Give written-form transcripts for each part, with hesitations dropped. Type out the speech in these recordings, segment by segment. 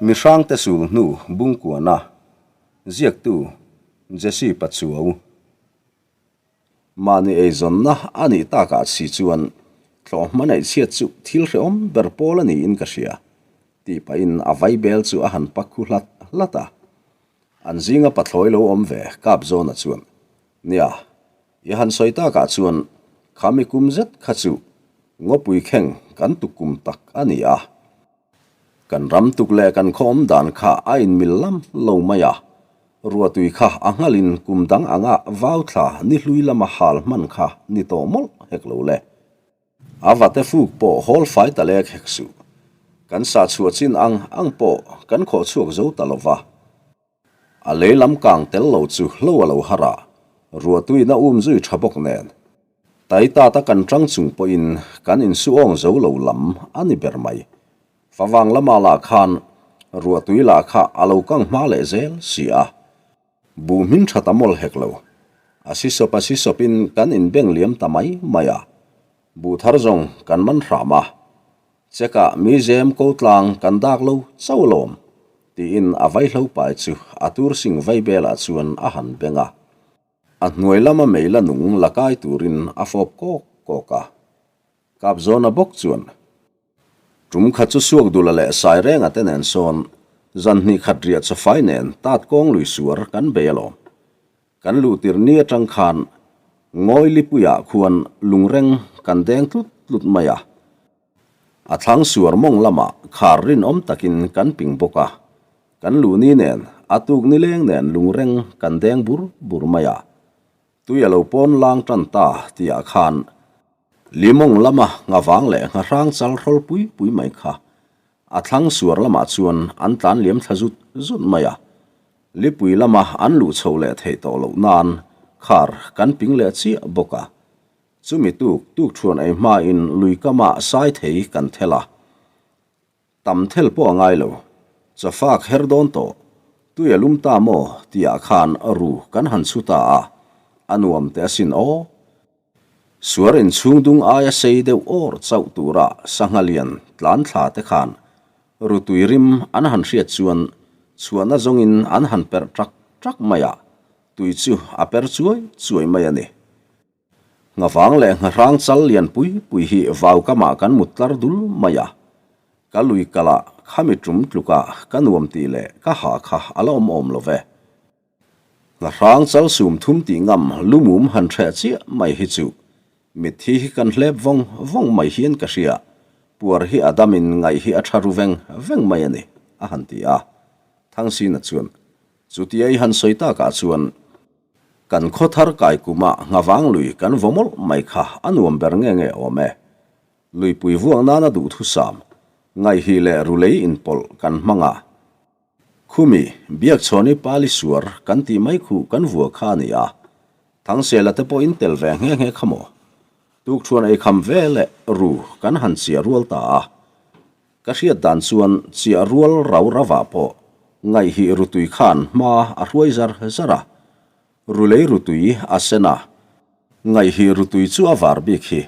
Mihrangte sul hnu Bungkuana, ziaktu Jesse Pachuau. Mahni eizawnna a nih takah si chuan thlawhhma neih chhiat chu thil hrehawm ber pawl a niin ka hria, tih pahin a vaibel chu a han pak khu hlat hlat a. An zinga pathlawi lo awm ve kap zawna chuan, Nia, i han sawi takah chuan khami kum zet kha chu ngawpui kheng kan tukkum tak a ni a. Kan ram tuk leh kan khaw awm dan kha a inmil lam lo mai a, ruatui kha a nghalin kum dang anga vau thla ni hlui lama hal hman kha ni tawh mawlh hek lo le. A vate fuk pawh hawl fai ta lek hek suh. Kan sa chhuah chin ang ang pawh kan khawh chhuak zo ta lo va. A lei lam kang tel lo chu hlo a lo har a, ruahtuina um zui tha bawk nen. Tai tata kan tang chung pawhin kan insuawng zo lo lam a ni ber mai. Favang lama lah khan ruahtui lah kha a lo kang hma leh zel si a. Buh hmin tha ta mawlh hek lo. A si sawp a si sawpin kan inbeng liam ta mai mai a. Buh thar zawng kan man hram a. Chekah mi zem ko tlang kan dak lo chauh alawm, tiin a vaihlo pai chu a tur sing vai belah chuan a han beng a. A hnuai lama meila nung la kai turin a fawp kawk kawk a. Kapzawna bawk chuan, Tum khat chu Suakdula leh Sairenga te nen sawn zan hnih khat riah chawfai nen tat kawng lui suar kan bei alawm. Kan luh tir ni atang khan ngawi lipuiah khuan lungreng kan deng tlut tlut mai a. A thlang suar mawng lamah khar rinawm takin kan ping bawk a. Kan luh ni nen a tuk nileng nen lungreng kan deng bur bur mai a. Tui a lo pawn lang tan ta tihah khan limawng lama nghavang leh nghahrang chal hrawl pui pui mai kha a thlang suar lamah chuan an tlan liam thla zut zut mai a. Lipui lama an luh chho leh theih tawh loh nan khar kan ping leh chiah bawk a. Chumi tuk tuk thuan ei hmain lui kamah sai thei kan thel a. Tam thel pawh a ngai lo. Chawfak her dawn tawh. Tui a lum ta maw tihah khan ru kan han chhu ta a, a nuam teh asin aw. Suar inchhung dung aia sei deuh awr chauh tura sangha lian tlan thla te khan rutui rim an han hriat chuan chhuahna zawngin an han perh ṭak ṭak mai a, tui chu a per chuai chuai mai a ni. Nghavang leh nghahrang chal lian pui pui hi vau kamah kan mut tlar dul mai a, ka lui kalah khami tum tluka ka nuam tih leh ka ha kha a la awm awm lo ve. Nghahrang chal sum thum tih ngam lumum han hreh chiah mai hi chu mitthi hi kan hlep vawng vawng mai hian ka hria, puar hi a damin ngaih hi a tha ru veng veng mai a ni, a han ti a. Thangsina chuan, Chutia i han sawi takah chuan, Kan khaw thar kai kumah nghavang lui kan vaw mawlh mai kha a nuam ber nge nge awm e. Luipui vuak nana duhthusam, ngaihhi leh rulei inpawlh kan hmang a. Khumi, Biakchhawni pali suar kan tih mai khuh kan vua kha a ni a. Thangsela te pawh in tel ve nghe nghe kha maw? Tukthuan ei kham ve leh ru kan han chiah rual ta a. Ka hriat dan chuan chiah rual rau ravah pawh ngaihhi rutui khan hma a hruai zar zar a, rulei rutui a sen a, ngaihhi rutui chu a var bik hi.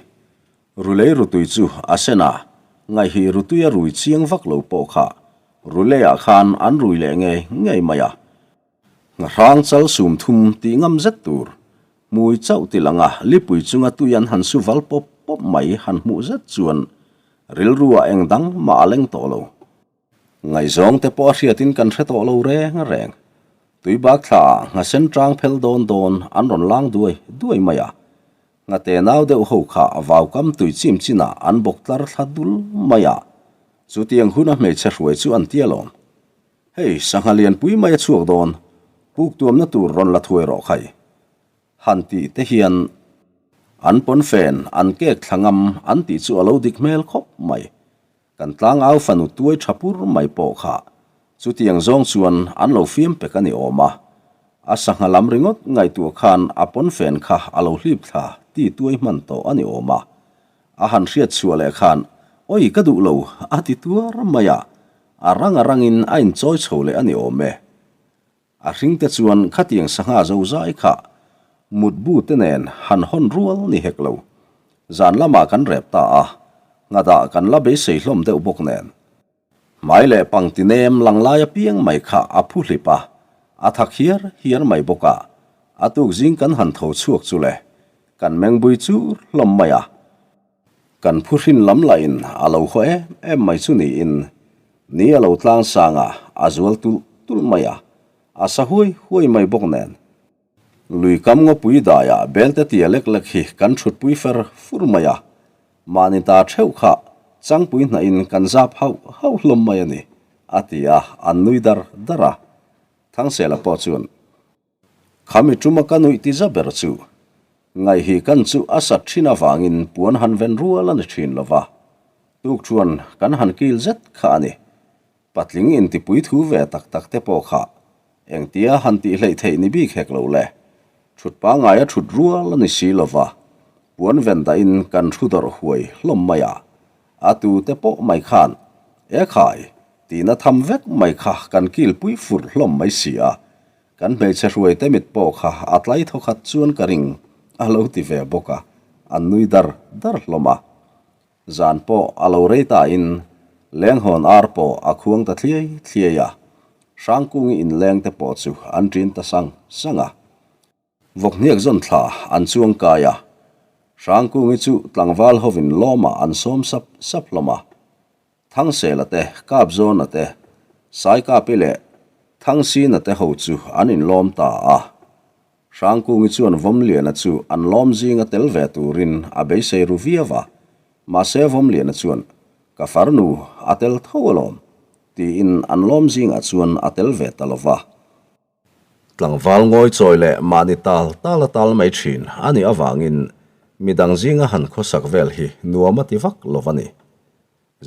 Rulei rutui chu a sen a, ngaihhi rutui a rui chiang vak lo pawh kha ruleiah khan an rui leh ngei ngei mai a. Nghahrang chal sum thum tih ngam zet tur, hmui chauh ti langa lipui chunga tui an han su val pawp pawp mai han hmuh zet chuan rilru ah eng dang mah a leng tawh lo. Ngaihzawng te pawh a hriatin kan hre tawh lo reng reng. Tui bak thla ah nghasen tang phel dawn dawn an rawn lang duai duai mai a. Nghate nau deuh ho kha vaukam tui chim chin ah an bawk tlar thla dul mai a. Chutiang huna hmeichhe hruai chu an tia lawm. Hei, sangha lianpui mai a chhuak dawn, puk tuamna tur rawn la thuai rawh khai. Han tih te hian an pawnfen, an kek thla ngam an tih chu a lo dik hmel khawp mai. Kan tlangau fanu tuai tha pur mai pawh kha chutiang zawng chuan an lo fiam pek a ni awm a. A sangha lam ringawt ngaihtuah khan a pawnfen kha a lo hlip thla ti tuai hman tawh a ni awm a. A han hriat chhuah leh khan, Oi, ka duh lo, a ti tuar mai a. A rang a rangin a inchawi chho leh a ni awm e. A hringte chuan khatiang sangha zo zai kha mutbu te nen han hawn rual ni hek lo. Zan lamah kan rep ta a, nghadah kan la beisei hlawm deuh bawk nen. Hmai leh pangti nem lang lai apiang mai kha a phu hlip a, a thak hiar hiar mai bawk a, a tuk zing kan han tho chhuak chu le, kan mengbui chur hlawm mai a. Kan phu hrin lam lahin a lo haw em em mai chu niin, ni a lo tlang sang a, a zual tulh tulh mai a, a sa huai huai mai bawk nen. Lui kam ngawpui daiah belte tia lek lek hi kan thutpui fer fur mai a, mahni ta theuh kha changpui hnahin kan zap hauh hauh hlawm mai a ni, a ti a, an nui dar dar a. Thangsela pawh chuan, Khami tuma ka nuih ti za ber chu, ngaihhi kan chu a sat thin avangin puan han ven rual a ni thin lo va, tuk chuan kan han kil zet kha a ni. Patling intipui thu ve tak tak te pawh kha engtia han tih hleih theih ni bik hek lo le. Thut pangaia thut rual a ni si lo va, puan ven dahin kan thu dawrh huai hlawm mai a, a tu te pawh mai khan e khai tihna tham vek mai kha kan kilpui fur hlawm mai si a, kan hmeichhe hruai te mit pawh kha a tlai thawkhat chuan ka ring a lo ti ve bawk a, an nui dar dar hlawm a. Zan pawh a lo rei tain lenghawn ar pawh a khuang ta thliai thliai a, Hrangkungi inleng te pawh chu an ṭin ta sang sang a. Vawkhniak zawn thla an chuang kai a, Hrangkungi chu tlangval hovin lawmah an sawm sap sap hlawm a. Thangsela te, Kapzawna te, Saikapi leh Thangsina te ho chu an inlawm ta a. Hrangkungi chuan Vawmliana chu an lawm zinga tel ve turin a beisei ru viau a, mahse Vawmliana chuan, Ka farnu a tel tho alawm, tiin an lawm zingah chuan a tel ve ta lo va. Tlangval ngawi chawi leh mahni tal tal a tal mai thin a nih avangin midang zinga han khawsak vel hi nuam a ti vak lo va ni.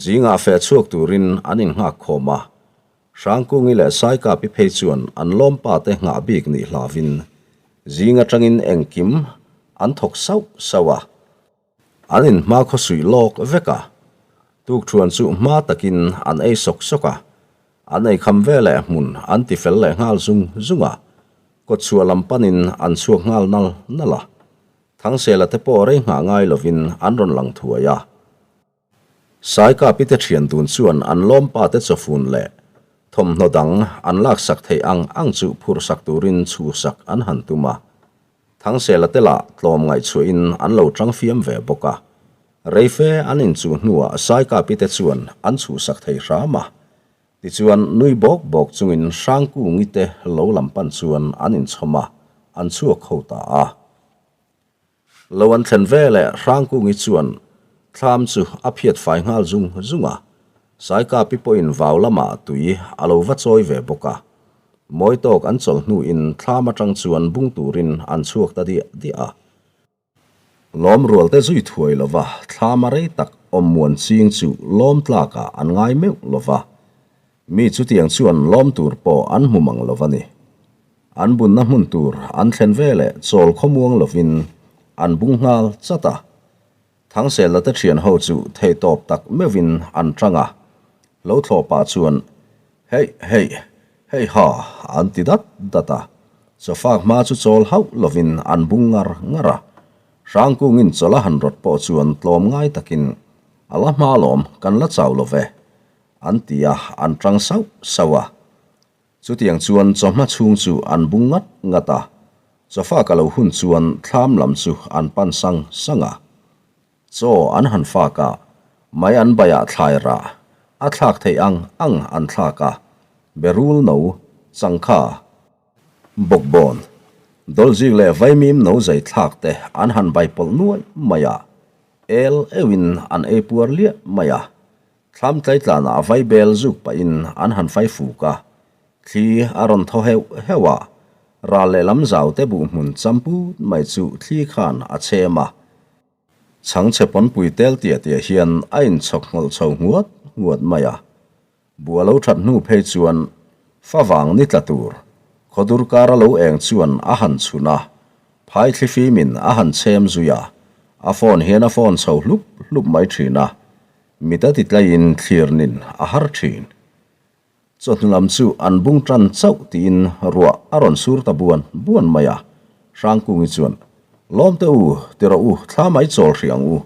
Zingah feh chhuak turin an innghak khawm a, Hrangkungi leh Saikapi phei chuan an lawmpa te nghah bik nih hlavin zing atangin engkim an thawk sauh sauh a, an inhma khawsuih lawk vek a, tukṭhuan chu hma takin an ei sawk sawk a, an eikham veleh hmun an tifel leh nghal zung zung a, kawtchhuah lam panin an chhuak nghal nal nal a, Thangsela te pawh rei nghah ngai lovin an rawn lang thuai a. Saikapi te thian dun chuan an lawmpa te chawfun leh thawmhnaw dang an laksak theih ang ang chu phurhsak turin chhuhsak an han tum a. Thangsela te lah tlawm ngaihchhuahin an lo tang fiam ve bawk a. Reife an inchuh hnuah Saikapi te chuan an chhuhsak thei hram a. Tichuan nui bawk bawk chungin Hrangkungi te lo lam pan chuan an inchhawm a, an chhuak ho ta a. Lo an thlen ve leh Hrangkungi chuan thlam chu a phiat fai nghal zung zung a, Saikapi pawhin vau lamah tui a lo va chawi ve bawk a. Mawi tawk an chawlh hnuin thlam atang chuan bung turin an chhuak ta diah diah a. Lawm rual te zui thuai lova thlam a rei tak awm muan ching chu lawm tlakah an ngai meuh lova, mi chutiang chuan lawm tur pawh an hmu mang lova ni. An bunna hmun tur an thlen veleh chawl khawmuang lovin an bung nghal chat a. Thangselna te thian ho chu theihtawp tak meuhin an tang a, lo thlawh pah chuan Heih heih, hei ha an ti dat dat a. Chawfak hma chu chawl hauh lovin an bung ngar ngar a. Hrangkungin chawlh a han rawt pawh chuan tlawm ngai takin A la hma lawm, kan la chau lo ve an ti a, an tang sauh sauh a. Chutiang chuan chawhma chhung chu an bung ngat ngat a, chawfa ka lo hun chuan thlam lam chu an pan sang sang a. Chaw an han fak a, mai an baiah thlai rah a thlak theih ang ang an thlak a, berul no, changkha, bawkbawn, dawlzik leh vaimim no zai thlak te an han bai pawlh nuai mai a, el euhin an ei puar liah mai a. Thlam tlaitlanah vaibel zuk pahin an han fai fuk a, thli a rawn thaw heuh heuh a, ral lehlam zaute buh hmun champut mai chu thli khan a chhem a. Chhangchhe pawnpui tel tiah tiah hian a inchhawk nghawlh chho nguat nguat mai a. Buh a lo that hnu phei chuan favang ni tla tur khawdur kara lo eng chuan a han chhun a, phai thlifimin a han chhem zui a, a phone hian a phone chho hlup hlup mai thin a. Mit a ti tlaiin thlirnin a har thin. Chawhnu lam chu an bung tan chauh tiin ruah a rawn sur ta buan buan mai a. Hrangkungi chuan, Lawmte u, ti rawh u, thla mai chawl hrih ang u,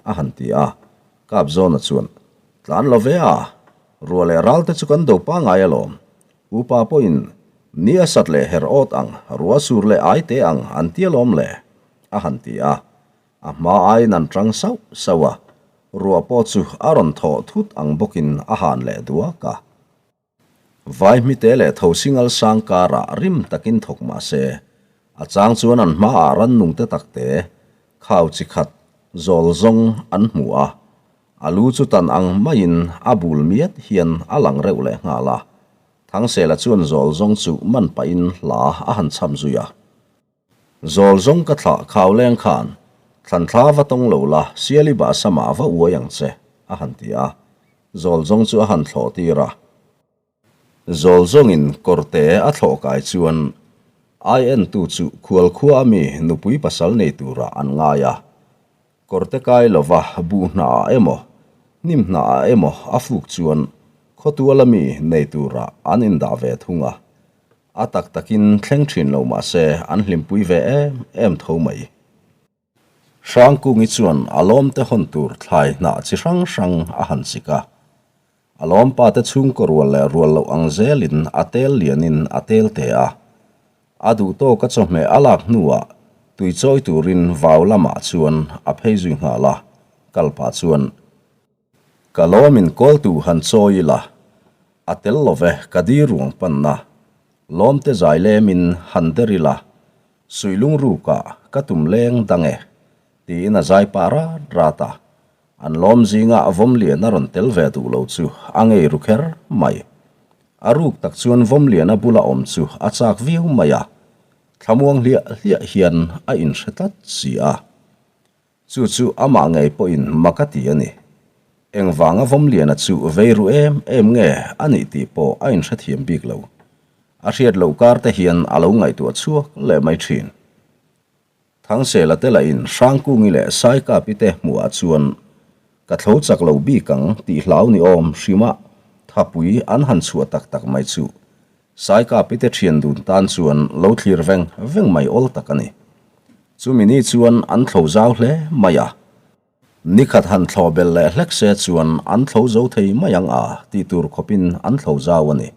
a han ti a. Kapzawna chuan, Tlan lo ve a! Ruah leh ral te chu kan do pangai alawm. Upa pawhin ni a sat leh her awt ang, ruah sur leh ai te ang an ti alawm le, a han ti a. A hma aiin an tang sauh sauh a, ruah pawh chu a rawn thawh thut ang bawkin a han leh duak a. Vai hmite leh thosingal sang karah rim takin thawk mah se, a chang chuan an hmaah rannung te takte, khau chi khat, zawl zawng an hmu a, a lu chu tan ang maiin a bul miat hian a lang reuh leh nghal a. Thangsela chuan zawl zawng chu man pahin hla a han chham zui a. Zawl zawng ka thlah khau leng khan thlan thla va tawng lo la, Siali bah samah va uai ang che, a han ti a. Zawl zawng chu a han thlawh tir a. Zawl zawngin kawrte a thlawh kai chuan ai entu chu khual khua ami nupui pasal nei turah an ngai a. Kawrte kai lova buh hnaah emaw, hnim hnaah emaw a fuk chuan khawtual ami nei turah an indah ve thung a. A tak takin thleng thin lo mah se an hlimpui ve em em tho mai. Hrangkungi chuan a lawmte hawn tur thlai hnah chi hrang hrang a han chik a. A lawmpa te chhungkaw rual leh rual loh ang zelin a tel lianin a tel te a. A duh tawka chawhmeh a lak hnuah tui chawi turin vau lamah chuan a phei zui nghal a, kalpa chuan Ka lawmin kawltu han chawi ila, a tel lo ve ka di ruang panna, lawmte zai lemin han der ila, suihlung rukah ka tum leng dang e, tiin a zai pah rat rat a. An lawm zingah Vawmlian a rawn tel ve duh lo chu a ngei ru kher mai. A ruk tak chuan Vawmliana bula awm chu a chak viau mai a, thlamuang hliah hliah hian a inhre tlat si a. Chu chu amah ngei pawhin mak a ti a ni. Engvanga Vawmliana chu vei ru em em nge a nih tih pawh a inhrethiam bik lo. A hriat loh kar te hian a lo ngaihtuah chhuak leh mai thin. Thangsela te lahin Hrangkungi leh Saikapi te hmuhah chuan ka thlo chak lo bik ang tih hlau ni awm hrima thapui an han chhuah tak tak mai chu Saikapi te thian dun tan chuan lo thlir veng veng mai awl tak a ni. Chumi ni chuan an thlo zau hle mai a. Nikhat han thlo bel leh hlek se chuan an thlo zo thei mai ang a tih tur khawpin an thlo zau a ni.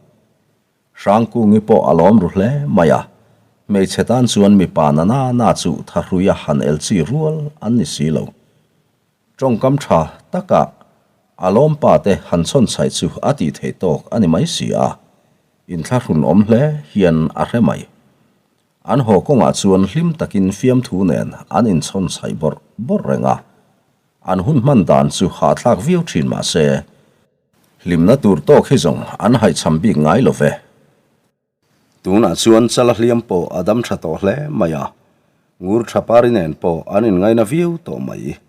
Hrangkungi pawh a lawm ru hle mai a. Hmeichhe tan chuan mipa na na na chu thahruia han el chi rual an ni si lo. Tawngkam tha taka a lawmpa te han chhawn chhaih chu a tih theih tawk a ni mai si a, inthlahrun awm hle hian a hre mai. An haw kawngah chuan hlim takin fiamthu nen an inchhawn chhaih bawrh bawrh reng a, an hun hman dan chu hahthlak viau thin mah se, hlimna tur tawk hi zawng an haihchham bik ngai lo ve. Tunah chuan Chala hliam pawh a dam tha tawh hle mai a, Ngur tha pari nen pawh an inngaina viau tawh mai.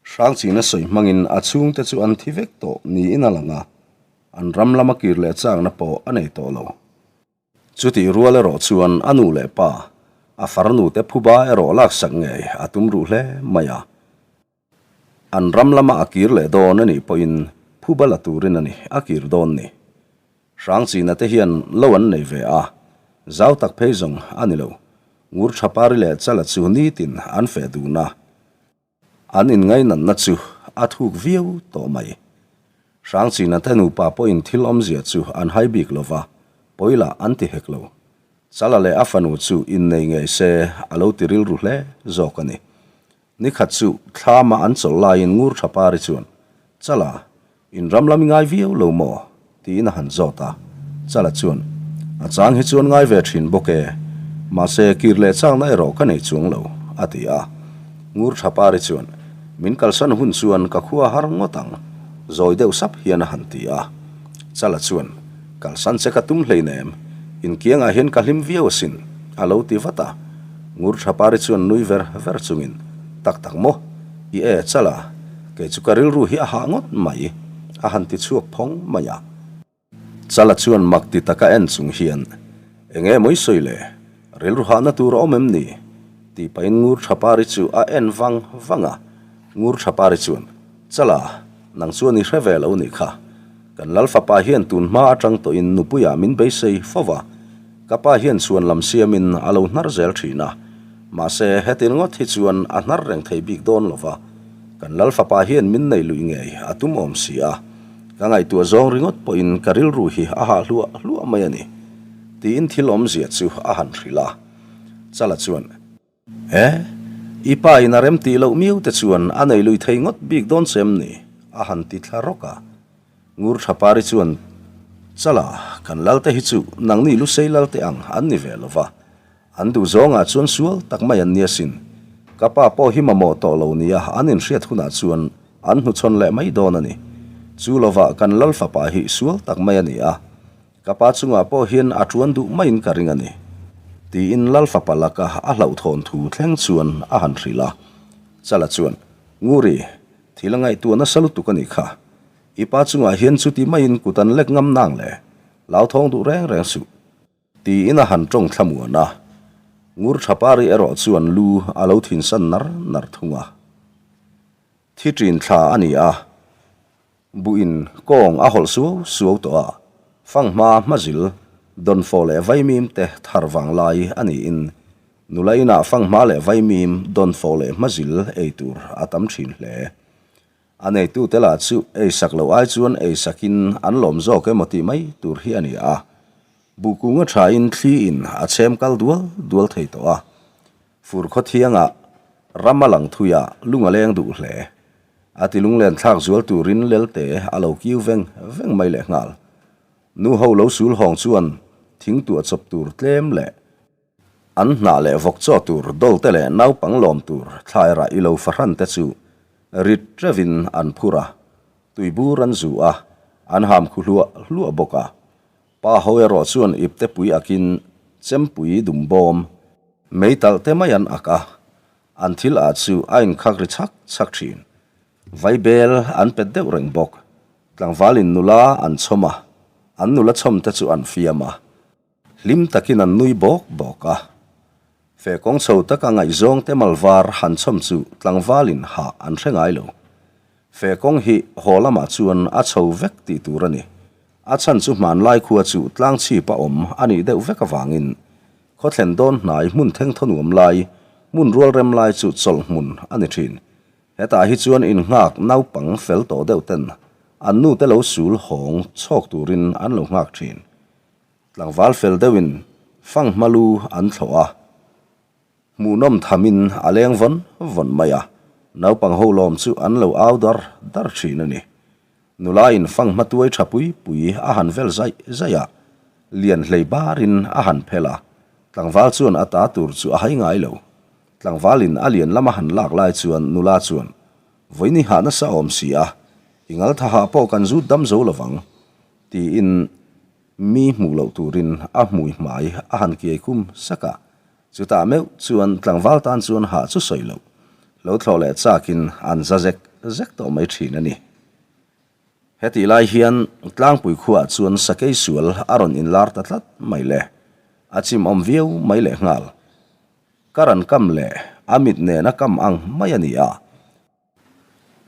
Hrangchina sawi hmangin a chhungte chu an thi vek tawh niin a lang a, an ram lama kir leh chakna pawh a nei tawh lo. Chutih rual erawh chuan a nu leh pa, a farnute phuba erawh laksak ngei a tum ruh hle mai a. An ram lama a kir leh dawn a nih pawhin phuba la turin a ni a kir dawn ni. Hrangchina te hian lo an nei ve a, zau tak phei zawng a ni lo. Ngur Thapari leh Chala chu nitin an feh dun a, an inngainatna chu a thuk viau tawh mai. Hrangchina te nupa pawhin thil awmzia chu an hai bik lo va, pawilah an ti hek lo. Chala leh a fanu chu innei ngei se a lo ti rilru hle zawk a ni. Nikhat chu thlama an chawlh laiin Ngur Thapari chuan, Chala, in ram lam i ngai viau lo maw? tiin a han zawt a. Chala chuan, A chang hi chuan ngai ve thin bawk e, mahse kir leh chakna erawh ka nei chuang lo, a ti a. Ngur Thapari chuan, Min kalsan hun chuan ka khua har ngawt ang, zawi deuh sap hian a han ti a. Chala chuan, Kalsan che ka tum hleinem, inkiangah hian ka hlim viau asin, a lo ti vat a. Ngur Thapari chuan nui ver ver chungin, Tak tak maw? I e, Chala, kei chu ka rilru hi a hah ngawt mai, a han ti chhuak phawng mai a. Chala chuan mak ti taka en chung hian, Enge mawi sawi le? Rilru hahna tur a awm em ni? tih pahin Ngur Thapari chu a en vang vang a. Ngur Thapari chuan, Chala, nang chuan i hre ve lo nih kha. Kan Lal fapa hian tun hma atang tawhin nupuiah min beisei fo va, ka pa hian chhuan lam siamin a lo hnar zel thin a. Mahse, heti ringawt hi chuan a hnar reng thei bik dawn lo va, kan Lal fapa hian min nei luih ngei a tum awm si a. Ka ngaihtuah zawng ringawt pawhin ka rilru hi a hah hluah hluah mai a ni, tiin thil awmzia chu a han hrilh a. Chala chuan, E, i pa in a rem tih loh miau te chuan a nei lui thei ngawt bik dawn che em ni? a han ti thla rawk a. Ngur Thapari chuan, Chala, kan lalte hi chu nangni Lusei lalte ang an ni ve lo va, an duh zawngah chuan sual tak mai an nia sin. Ka pa pawh hi mamawh tawh lo nia an inhriat hunah chuan an hnuchhawn leh mai dawn a ni. Chu lovah kan lal fapa hi sual tak mai a ni a, ka pa chungah pawh hian a tuan duh maiin ka ring a ni, tiin lal fapa laka a hlauhthawn thu thleng chuan a han hrilh a. Chala chuan, Nguri, thil a ngaihtuah nasa lutuk a nih kha. I pa chungah hian chuti maiin kut an lek ngam nang le, hlauthawng duh reng reng suh. Tiin a han tawng thlamuan a, Ngur Thapari erawh chuan lu a lo thinsan nar nar thung a. Thi ṭin thla a ni a, buhin kawng a hawlh suau suau tawh a, fanghma hmazil, dawnfawh leh vaimim te thar vang lai a niin nula inah fanghma leh vaimim, dawnfawh leh hmazil ei tur a tam ṭhin hle. A neitute lah chu ei sak loh ai chuan ei sakin an lawm zawk emaw tih mai tur hi a ni a. Buh kunga thain thliin a chhem kal dual dual thei tawh a. Fur khawthiangah ram a lang thui a, lung a leng duh hle. A ti lunglen thlak zual turin lelte a lo kiu veng veng mai lehnghal. Nu ho lo sul hawng chuan thing tuah chawp tur tlem leh An hnah leh vawk chaw tur dawlte leh naupang lawm tur thlairah i lo fahran te chu rit reuhin an phur a, tuibur an zu a, an ham khu hluah hluah bawk a. Pa ho erawh chuan ipte pui akin chempui dum bawm mei talh te mai an ak a, an thil ah chu a inkhak ri chhak chhak thin. Vaibel an pet deuh reng bawk. Tlangvalin nula an chhawm a, an nula chhawm te chu an fiam a. Hlim takin an nui bawk bawk a. Feh kawng chho taka ngaihzawng te malvar han chhawm chu tlangvalin hah an hre ngai lo. Feh kawng hi haw lamah chuan a chho vek tih tur a ni. A chhan chu hmanlai khua chu tlang chhip a awm a nih deuh vek avangin khawthlen dawn hnai hmun thengthaw nuam lai, hmun rual rem lai chu chawlh hmun a ni thin. Hetah hi chuan innghak naupang fel tawh deuh ten an nute lo sul hawng chhawk turin an lo nghak thin. Tlangval fel deuhin fanghma lu an thlawh a, hmuhnawm thamin a leng vawn vawn mai a, naupang ho lawm chu an lo au dar dar thin a ni. Nula in fanghma tuai tha pui pui a han vel zaih zaih a, lian hlei barin a han phel a, tlangval chuan a ta tur chu a hai ngai lo. Tlangvalin a lian lama han lak lai chuan nula chuan, Vawiin i hah nasa awm si a, i ngalthaha pawh kan zut dam zo lovang, tiin Mi hmuh loh turin a hmui hmai a han kiai khum sak a, chutah meuh chuan tlangval tan chuan hah chu sawi loh, lo thlawh leh chakin an za zek zek tawh mai thin a ni. Hetih lai hian tlangpui khuaah chuan sakei sual a rawn inlar ta tlat mai le, a chimawm viau mai lehnghal. Ka ran kam leh a mit nena kam ang mai a ni a.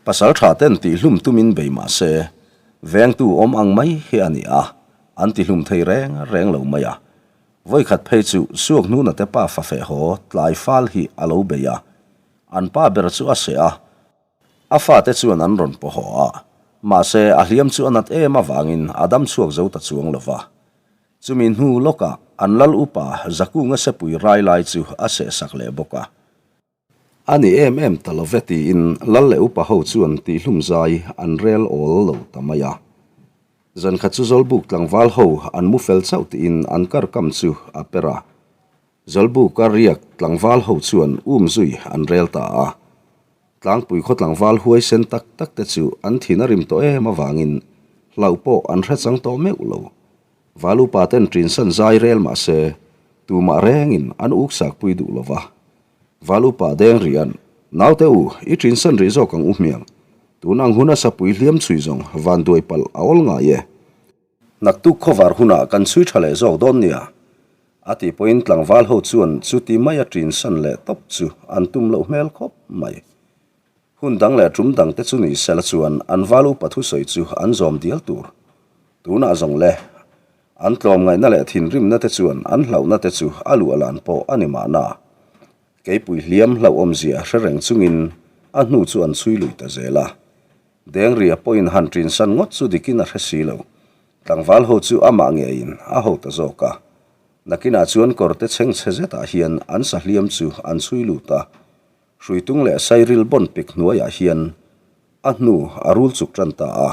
Pasal tha ten tihhlum tumin bei mah se, vengtu awm ang mai hi a ni a, an tihlum thei reng reng lo mai a. Vawikhat phei chu Suak Hnuna te pa fafeh haw tlai fal hi a lo bei a, an pa ber chu a seh a, a fate chuan an rawn paw haw a, mahse a hliam chu a nat em avangin a dam chhuak zo ta chuang lo va. Chumi hnu lawkah an lal upa Zakunga sepui rai lai chu a sehsak leh bawk a. A ni em em ta lo ve tiin lal leh upa ho chuan tihhlum zai an rel awl lo ta mai a. Zankhat chu Zawlbuk tlangval ho an mu fel chauh tiin an kar kam chu a per a. Zawlbuka riak tlangval ho chuan um zui an rel ta a. Tlangpui khaw tlangval huaisen tak tak te chu an thin a rim tawh em avangin hlauh pawh an hre chang tawh meuh lo. Val upa ten ṭinsan zai rel mah se tumah rengin an uksakpui duh lo va. Val upa deng rian, Naute u, i ṭinsan rih zawk ang u hmiang. Tun ang huna sapui hliam chhui zawng van duai palh a awl ngai e. Naktuk khawvar hunah kan chhui ṭha leh zawk dawn nia. A tih pawhin tlangval ho chuan chuti maia ṭinsan leh tawp chu an tum loh hmel khawp mai. Hun dang leh ṭum dang te chu ni sela chuan an val upa thusawi chu an zawm dial tur. Tunah zawng le, an tlawmngaihna leh thinrimna te chuan an hlauhna te chu a luah lan pawh a ni mahna. Keipui hliam hlauhawmzia hre reng chungin a hnu chu an chhui lui ta zel a. Dengria pawhin han ṭinsan ngawt chu dikin a hre si lo. Tlangval ho chu amah ngeiin a ho ta zawk a. Nakinah chuan kawrte chhengchhe zetah hian an sahliam chu an chhui lut a. Hruitung leh sairil bawn pik hnuaiah hian a hnu a rul chuk tan ta a.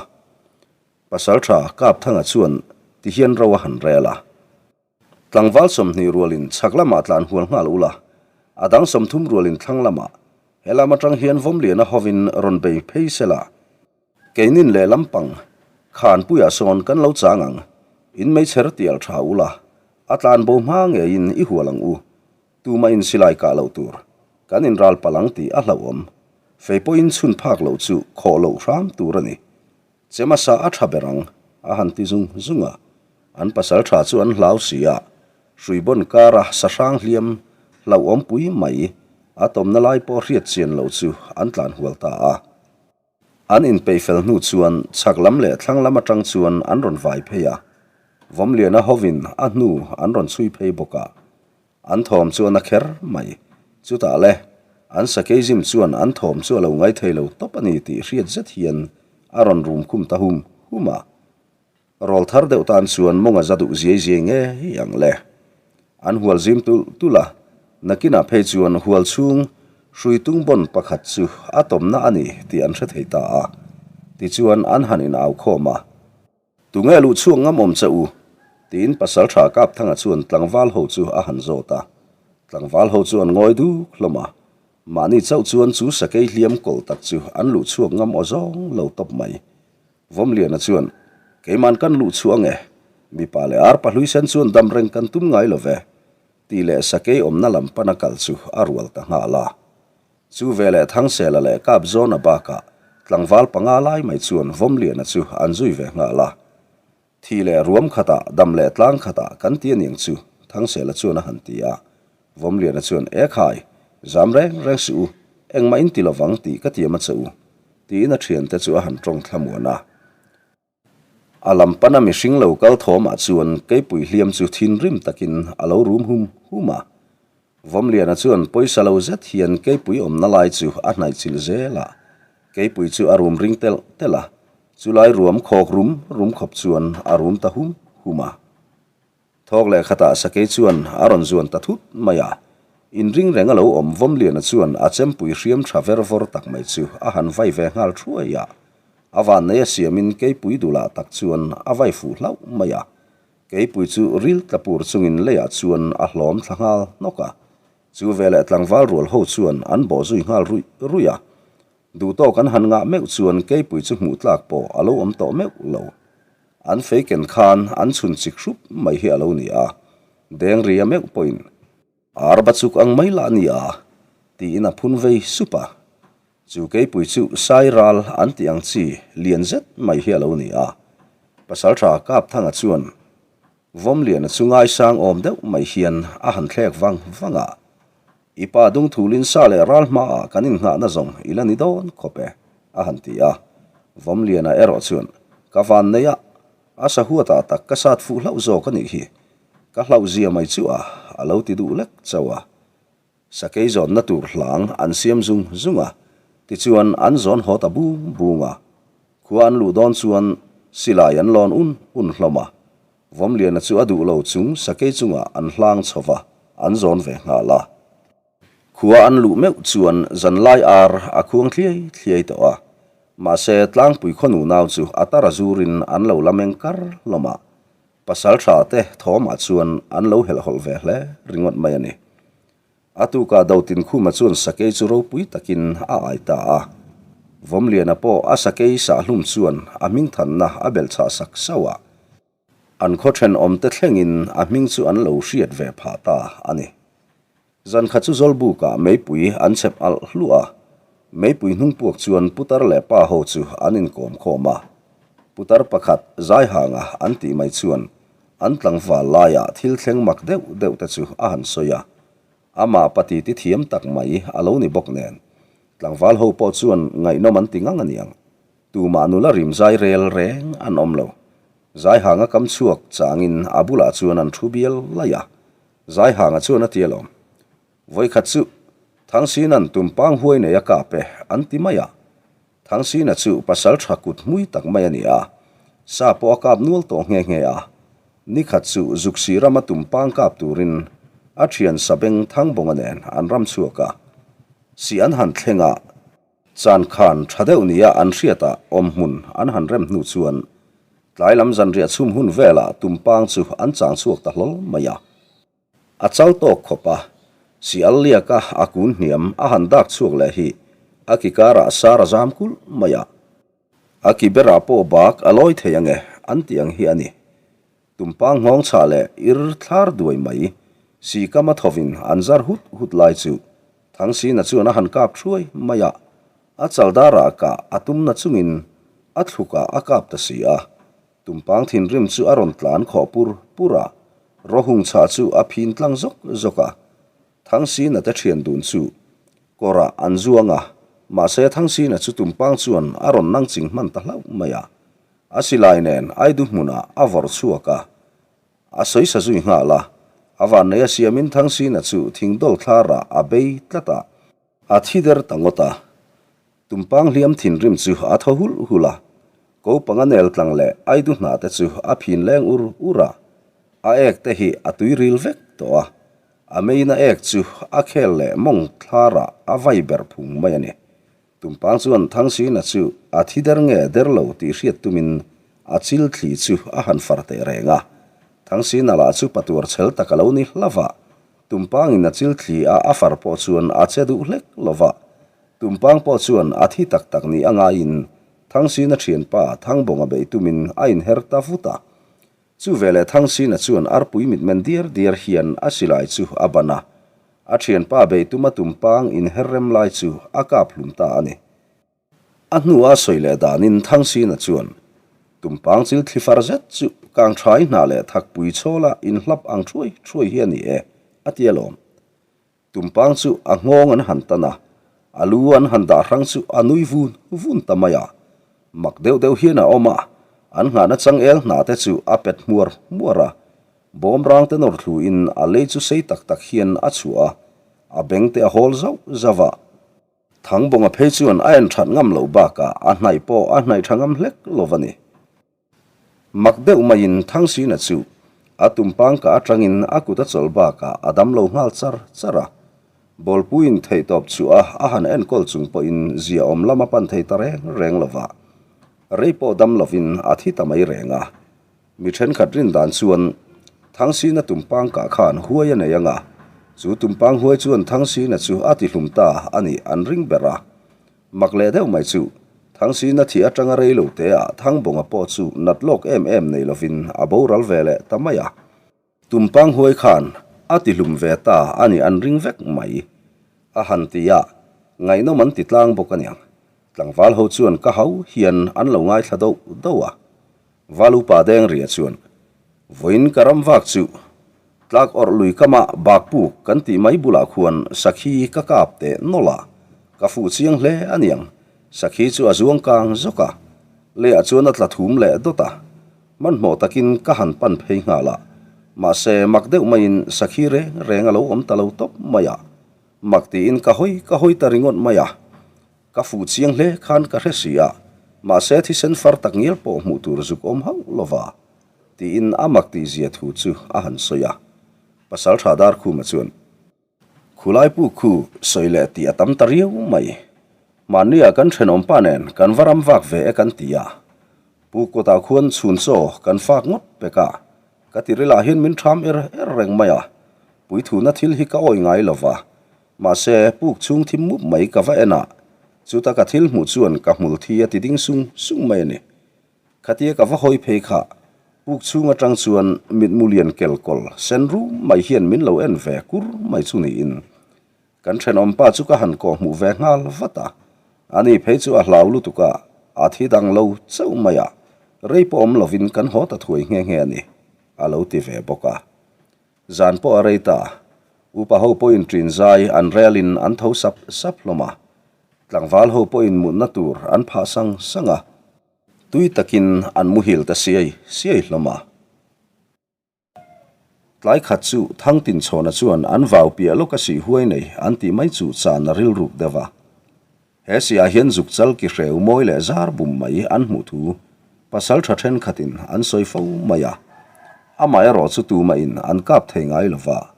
Pasalṭha Kapthanga chuan tihian ro a han rel a. Tlangval 20 rualin chhak lamah tlan hual nghal ula, a dang 30 rualin thlang lamah, he lam atang hian Vawmliana hovin rawn bei phei se la. Keinin lehlam pang Khanpuiah sawn kan lo chang ang, in meichher tial tha ula, a tlan bo hma ngeiin i hual ang u, tumah in silai kah loh tur, kan inral palh ang tih a hlauhawm, fei pawhin chhun phak loh chu khawh loh hram tur a ni. Chemasa a tha ber ang, a han ti zung zung a. An pasal tha chu an hlau si a, Hruibawn kara sahrang hliam hlauhawm pui mai a tawmna lai pawh hriat chian loh chu an tlan hual ta a. An inpeih fel hnu chuan chhak lam leh thlang lam atang chuan an rawn vai phei a, Vawmliana hovin a hnu an rawn chhui phei bawk a. An thawm chu a na kher mai. Chutah le, an sakeizim chuan an thawm chu a lo ngaithei lo tawp a ni tih hriat zet hian a rawn rum khum ta hum hum a. Rawl thar deuh tan chuan mawng a za duh ziai ziai ngei ang le. An hual zim tulh tulh a, nakinah phei chuan hual chhung hrui tung bawn pakhat chu a tawmna a ni tih an hre thei ta a. Tichuan an han inau khawm a. Tunge luh chhuak ngam awm che u? tiin Pasalṭha Kapthanga chuan tlangval ho chu a han zawt a. Tlangval ho chu an ngawi duk hlawm a. Mahni chauh chuan chu sakei hliam kawlh tak chu an luh chhuak ngam aw zawng lo tawp mai. Vawmliana chuan, Keiman kan luh chhuah ange. Mipa leh ar pahluisen chuan dam reng kan tum ngai lo ve, tih leh sakei awmna lam pana kal chu a rual ta nghal a. Chu veleh Thangsela leh Kapzawna bakah tlangval panga lai mai chuan Vawmliana chu an zui ve nghal a. Thi leh ruam khatah, dam leh tlang khatah kan ti aniang chu, Thangsela chuan a han ti a. Vawmliana chuan, E khai, zam reng reng suh u, engmah in ti lovang tih ka tiam a che u, tiin a thiante chu a han tawng thlamuan a. A lam pana mihring lo kal thawmah chuan keipui hliam chu thinrim takin a lo rum hum hum a. Vawmliana chuan pawisa lo zet hian keipui awmna lai chu a hnaih chilh zel a, keipui chu a rum ring telh telh a, chulai ruam khawk rum rum khawp chuan a rum ta hum hum a. Thawk leh khatah sakei chuan a rawn zuan ta thut mai a, inring reng a lo awm Vawmliana chuan a chempui hriam tha ver vawr tak mai chu a han vai ve nghal thuai a, a vannei a siamin keipui dulah tak chuan a vai fuh hlauh mai a, keipui chu ril tla pur chungin leiah chuan a hlawm thla nghal hnawk a, chu veleh tlangval rual ho chuan an bawh zui nghal ruih ruih a. Duhtawk an han ngah meuh chuan keipui chu hmuh tlak pawh a lo awm tawh meuh lo. An fei ken khan an chhun chik hrup mai hi a lo ni a, Dengria meuh pawhin Arba chuk ang mai lah ni a, tiin a phun vei sup a. Chu keipui chu sai ral an tih ang chi lian zet mai hi a lo ni a. Pasalṭha Kapthanga chuan Vawmliana chu ngaisang awm deuh mai hian a han thlek vang vang a, I pa dungthulin sa leh ral hmaah kan innghahna zawng i la ni dawn khawp e, a han ti a. Vawmliana erawh chuan, Ka van nei a, a sahuatah tak ka sat fuh hlauh zawk a nih hi, ka hlauhzia mai chu a, a lo ti duh lek chauh a. Sakei zawnna tur hlang an siam zung zung a, tichuan an zawn haw ta bung bung a. Khua an luh dawn chuan silai an lawn un un hlawm a, Vawmliana chu a duh lo chung sakei chungah an hlang chho va, an zawn ve nghal a. Khua an luh meuh chuan zanlai ar a khuang thliai thliai tawh a, mahse tlangpui khaw nunau chu a tar a zurin an lo la meng kar hlawm a, Pasal tha te thawmah chuan an lo helhhawlh ve hle ringawt mai a ni. A tukah Dotinkhuma chuan sakei chu ropui takin a ai ta a. Vawmliana pawh a sakei sahhlum chuan a hmingthanna a belhchhah sak sauh a. An khaw thenawmte thlengin a hming chu an lo hriat ve phah ta a ni. Zan khat chu Zawlbukah meipui an chhep alh hluah a, meipui hnung puak chuan putar leh pa ho chu an inkawm khawm a. Putar pakhat Zaihanga an tih mai chuan an tlangval laiah thil thleng mak deuh deuh te chu a han sawi a. Amah pati ti thiam tak mai a lo ni bawk nen, tlangval ho pawh chuan ngaihnawm an ti ngang a niang. Tumah nula rim zai rel reng an awm lo. Zaihanga kam chhuak changin a bulah chuan an thu bial laih a. Zaihanga chuan a ti alawm. Vawikhat chu Thangsinan tumpang huai nei a kap e an ti mai a. Thangsina chu pasal tha kut hmui tak mai a ni a, sa pawh a kap nual tawh nghe nghe a. Ni khat chu Zuksi rama tumpang kap turin a thian Sabeng Thangbawnga nen an ram chhuak a. Si an han thleng a, chan khan tha deuh nia an hriatah awmhmun an han rem hnu chuan tlai lam zanriah chhum hun velah tumpang chu an chang chhuak ta hlawl mai a. A chal tawk khawp a, si al liaka a kun hniam a han dak chhuak leh hi a ki karah sar a zam kulh mai a. A ki berah pawh bak a lawi thei ange an tih ang hi a ni. Tumpang nghawng chhah leh ir thlar duai mai si kama thovin an zar hut hut lai chu Thangsina chuan a han kap thuai mai a, a chal darah kah a tumna chungin a thlukah a kap ta si a. Tumpang thinrim chu a rawn tlan khawh pur pur a, rawhung chhah chu a phin tlang zawk zawk a. Thangsina te thian dun chu kawrah an zuang a, mahse Thangsina chu tumpang chuan a rawn nang ching hman ta hlauh mai a. A silai nen Aidu hmunah a vawrh chhuak a, a sawi sa zui nghal a. A vannei a siamin Thangsina chu thingdawl thlarah a bei tlat a, a thi der ta ngawt a. Tumpang hliam thinrim chu a thaw hulh hulh a, ko panga nel tlang leh aidu hnah te chu a phin leng ur ur a, a ek te hi a tui ril vek tawh a, a meina ek chu a khel leh mawng thlarah a vai ber phung mai a ni. Tumpang chuan Thangsina chu a thi der nge der lo tih hriat tumin a chil thli chu a han far teh reng a, Thangsina lah chu patuar chhel tak a lo ni hlauh a, Tumpangin a chil thli a a far pawh chuan a che duh hlek lo va, Tumpang pawh chuan a thi tak tak ni a ngaiin Thangsina thianpa Thangbawnga bei tumin a inher ta vut a. Chu veleh Thangsina chuan arpui mitmen diar diar hian a silai chu a ban a, a thianpa bei tuma tumpang inher rem lai chu a kap hlum ta a ni. A hnua sawi leh danin Thangsina chuan tumpang chil thlifar zet chu kangthai hnah leh thakpui chhawla inhlap ang thuai thuai hi a ni e, a ti alawm. Tumpang chu a nghawng an han tan a, a lu an han dah hrang chu a nui vun vun ta mai a. Mak deuh deuh hian a awm a, an nghahna changel hna te chu a pet hmuar hmuar a. Bawm rang te nawr thlu in a lei chu sei tak tak hian a chhuah a, a beng te a hawl zauh zauh a. Thangbawnga phei chuan a en that ngam loh bakah a hnaih pawh a hnaih tha ngam hlek lo a ni. Mak deuh maiin Thangsina chu a tumpang ka atangin a kut a chawlh bakah a dam lo nghal char char a. Bawlpuiin theihtawp chu a a han enkawl chung pawhin zia awm lam a pan thei ta reng reng lo va. Rei pawh dam lovin a thi ta mai reng a. Mi thenkhat rin dan chuan Thangsina tumpang kah khan huai a nei ang a, chu tumpang huai chuan Thangsina chu a tihlum ta a nih an ring ber a. Mak leh deuh mai chu, Thangsina thi atanga rei lo te ah Thangbawnga pawh chu nat lawk em em nei lovin a boral ve leh ta mai a. Tumpang huai khan a ti hlum ve ta a nih an ring vek mai. A han ti a, ngaihnawm an ti tlang bawk a niang. Tlangval ho chuan ka hau hian an lo ngaithla doh doh a. Valupa Dengria chuan, Vawiin ka ram vak chu tlak awrh lui kama bak puk kan tih mai bulah khuan sakhi ka kap teh nawlh a, ka fuh chiang hle a niang. Sakhi chu a zuang kang zawk a, leiah chuan a tla thum leh dawt a, hmanhmawh takin ka han pan phei nghal a, mahse mak deuh maiin sakhi reng reng a lo awm ta lo tawp mai a, mak tiin ka hawi ka hawi ta ringawt mai a. Ka fuh chiang hle khan ka hre si a, mahse thisen far tak ngial pawh hmuh tur zuk awm hauh lova, tiin a mak tihzia thu chu a han sawi a. Pasaltha Darkhuma chuan, Khulai pu khu sawi leh tih a tam ta riau mai. Mahnia kan thenawmpa nen kan va ram vak ve e kan ti a, pu kawtah khuan chhun chaw kan fak ngawt pek a, ka tirilah hian min ṭham er er reng mai a, puithuna thil hi ka awih ngai lova, Mahse, puk chhung thim mup mai ka va en a, chuta ka thil hmuh chuan ka hmul thi a ti ding sung sung mai a ni. Khatia ka va hawi phei kha, puk chhung atang chuan mitmu lian kel kawl sen rum mai hian min lo en ve kur mai chu niin. Kan thenawmpa chu ka han kawh hmuh ve nghal vat a, ani phei chu a hlau lutuk a, a thi dang lo chauh mai a, rei pawh awm lovin kan haw ta thuai nghe nghe a ni, a lo ti ve bawk a. Zan pawh a rei ta. Upa ho pawhin ṭin zai an relin an tho sap sap hlawm a. Tlangval ho pawhin mutna tur an phah sang sang a. Tui takin an muhil ta siai siai hlawm a. Tlai khat chu Thangtinchhawna chuan an vau piah lawk a sih huai nei an tih mai chu chan a rilruk deuh a. He siah hian zukchal ki hreu mawi leh zar bum mai an hmuh thu pasaltha thenkhatin an sawi fo mai a. Amaherawh chu tumahin an kap thei ngai lo va,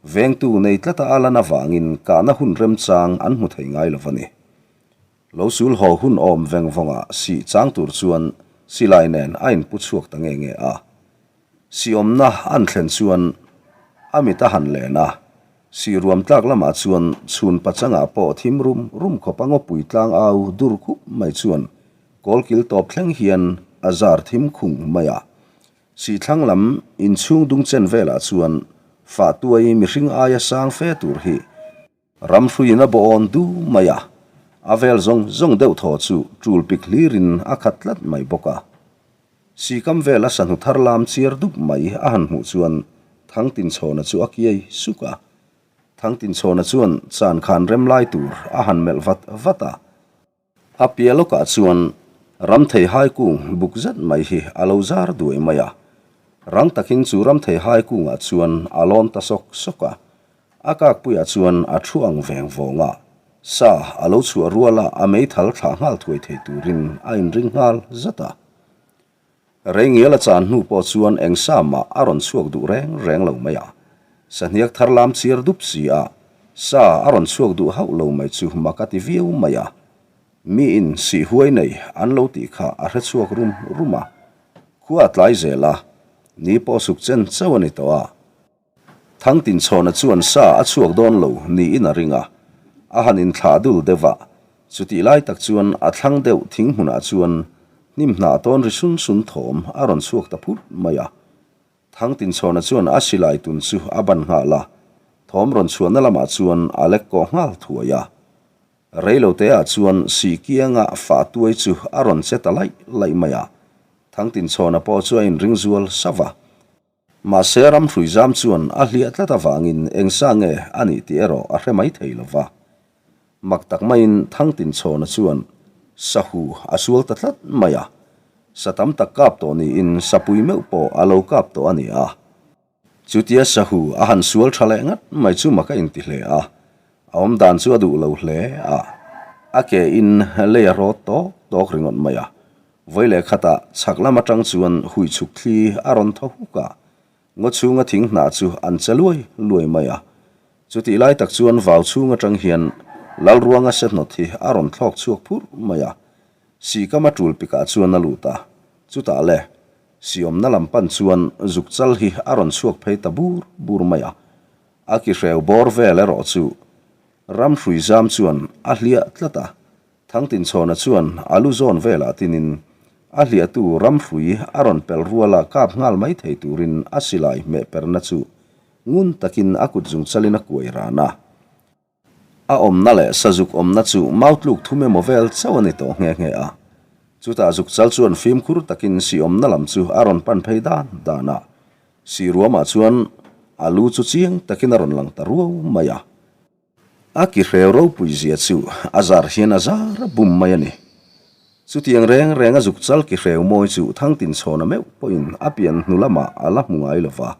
vengtu nei tlata a lan avangin kahna hun remchang an hmu thei ngai lo va ni. Lo sul haw hun awm veng vawngah sih chang tur chuan silai nen a inpu chhuak ta nge nge a. Siawmna an thlen chuan a mit a han len a, sihruam tlak lamah chuan chhun pachangah pawh thim rum rum khawp a ngawpui tlang au dur khup mai chuan kawlkil tawp thleng hian a zar thim khung mai a. Sihthlang lam inchhung dung chen velah chuan fahtuai mihring aia sang fe tur hi Ram hruiin a bawh-awn du mai a, a vel zawng zawng deuh thaw chu tul pik hlirin a khat tlat mai bawk a. Sikam vel a sahnu thar lam chiar dup mai a han hmuh chuan Thangtinchhawna chu a kiai suk a. Thangtinchhawna chuan chan khan rem lai tur a han melh vat vat a. A piah lawkah chuan ramthei hai kung buk zet mai hi a lo zar duai mai a. Rang takin chu ramthei hai kungah chuan a lawn ta sawk sawk a. A kakpuiah chuan a thu ang veng vawng a, sa a lo chhuah ruala a meithal thlah nghal thuai thei turin a inring nghal zat a. Reingial a chan hnu pawh chuan eng sa mah a rawn chhuak duh reng reng lo mai a. Sahniak thar lam chiar dup si a, sa a rawn chhuak duh hauh lo mai chu mak a ti viau mai a. Miin sih huai nei an lo tih kha a hre chhuak rum rum a. Khua a tlai zel a, ni pawh suk chen chauh a ni tawh a. Thangtinchhawna chuan sa a chhuak dawn lo niin a ring a, a han inthlah dul deuh a, chutih lai tak chuan a thlang deuh thing hmunah chuan hnim hnah tawn ri sun sun thawm a rawn chhuak ta phut mai a. Thangtinchhawna chuan a silai tun chu a ban nghal a, thawm rawn chhuahna lamah chuan a lek kawh nghal thuai a. Reiloteah chuan sih kianga fah tuai chu a rawn che ta laih laih mai a, Thangtinchhawna pawh chu a inring zual sauh a. Mahse ramhrui zam chuan a hliah tlat avangin eng sa nge a nih tih erawh a hre mai thei lo va. Mak tak maiin Thangtinchhawna chuan sahu a sual ta tlat mai a, sa tam tak kap tawh niin sapui meuh pawh a lo kap tawh a ni a. Chutia sahu a han sual tha leh ngat mai chu mak a inti hle a, a awmdan chu a duh lo hle a, a ke in lei a rawt tawk tawk ringawt mai a. Vawi leh khatah chhak lam atang chuan hui chhuk thli a rawn thaw huk a, ngaw chhunga thing hnah chu an che luai luai mai a. Chutih lai tak chuan vau chhung atang hian Lalruanga sehnawt hi a rawn thlawk chhuak phurh mai a, Sikama tul pikah chuan a lut a, chutah le, siawmna lam pan chuan zuk chal hi a rawn chhuak phei ta bur bur mai a, a ki hreu bawr vel erawh chu ramhrui zam chuan a hliah tlat a, Thangtinchhawna chuan a lu zawn velah tinin a hliahtu ramhrui a rawn pelh ruala kap nghal mai thei turin a silai hmeh perna chu ngun takin a kut zungchalin a kuai ran a. A awmna leh sazuk awmna chu mautluk thum emaw vel chauh a ni tawh nghe nghe a. Chutah zukchal chuan fimkhur takin si awmna lam chu a rawn pan phei dan dan a. Si ruamah chuan a lu chu chiang takin a rawn lang ta ruau mai a. A ki hreu ropui zia chu a zar hian a zar a bum mai a ni. Chutiang reng reng a zuk chal ki hreu mawi chu Thangtinchhawna meuh pawhin a pian hnu lamah a la hmu ngai lo va.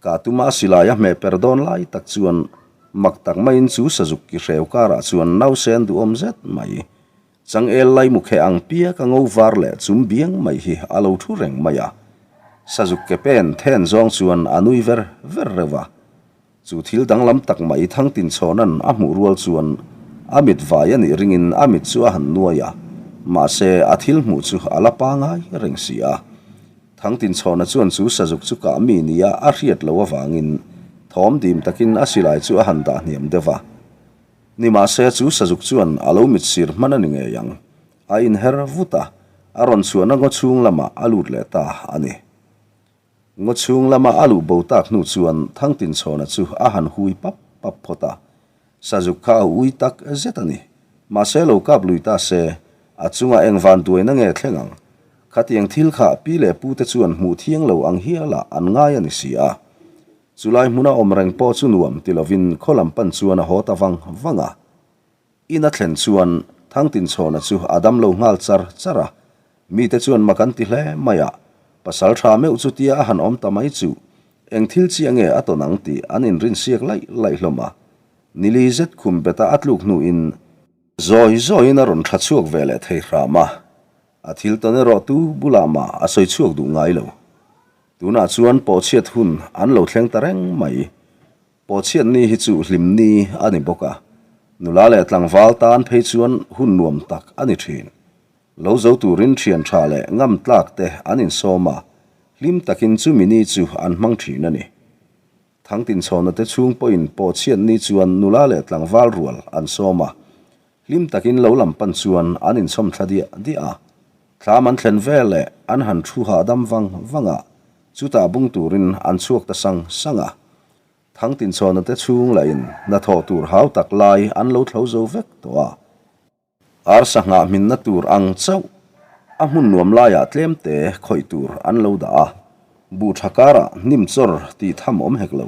Ka tuma a silai a hmeh per dawn lai tak chuan mak tak maiin chu sazuk ki hreu karah chuan nausen duhawm zet mai, changel lai mukheh ang piak a ngo var leh chum biang mai hi a lo thu reng mai a. Sazuk ke pen then zawng chuan a nui ver ver reuh a. Chu thil danglam tak mai Thangtinchhawna'n a hmuh rual chuan a mit vai a nih ringin a mit chu a han nuai a, mahse a thil hmuh chu a la pangai reng si a. Thangtinchhawna chuan chu sazuk chu kah mi nia a hriat loh avangin thawm dim takin a silai chu a han dah hniam deuh va. Nimahse chu sazuk chuan a lo mit sir hman a ni ngei ang. A inher vut a, a rawn chhuahna ngaw chhung lamah a lut leh ta a ni. Ngaw chhung lama a luh bo tak hnu chuan Thangtinchhawna chu a han hui pap pap phawt a. Sazuk kha a ui tak zet a ni. Mahse lo kap lui ta se, a chungah eng van duaina nge thleng ang? Khatiang thil kha pi leh pute chuan hmuh thiang lo ang hialah an ngai a ni si a. Chulai hmuna awm reng pawh chu nuam ti lovin khaw lam pan chuan a haw ta vang vang a. In a thlen chuan Thangtinchhawna chu a dam lo nghal char char a, mite chuan mak an ti hle mai a, pasal tha meuh chu tia a han awm ta mai chu eng thil chiah nge a tawn ang tih an inrinsiak laih laih hlawm a. Nili zet khum beta a tluk hnuin. Zawi zawiin a rawn tha chhuak ve leh thei hram a, a thil tawn erawh tu bulah mah a sawi chhuak duh ngai lo. Tunah chuan pawhchhiat hun an lo thleng ta reng mai. Pawhchhiat ni hi chu hlim ni a ni bawk a, nula leh tlangval tan phei chuan hun nuam tak a ni thin. Lo zo turin thian tha leh ngam tlak te an insawm a, hlim takin chumi ni chu an hmang thin a ni. Thangtinchhawna te chhung pawhin pawhchhiat ni chuan nula leh tlangval rual an sawm a, hlim takin lo lam pan chuan an inchhawm thla diah diah a. Thlam an thlen vel leh an han thu hahdam vang vang a, chutah bung turin an chhuak ta sang sang a. Thangtinchhawna te chhung lahin hnathawh tur hau tak lai an lo thlo zo vek tawh a. Arsa nghah hminna tur ang chauh a hmun nuam laiah tlem te khawih tur an lo dah a, buh tha karah hnim chawr tih tham awm hek lo.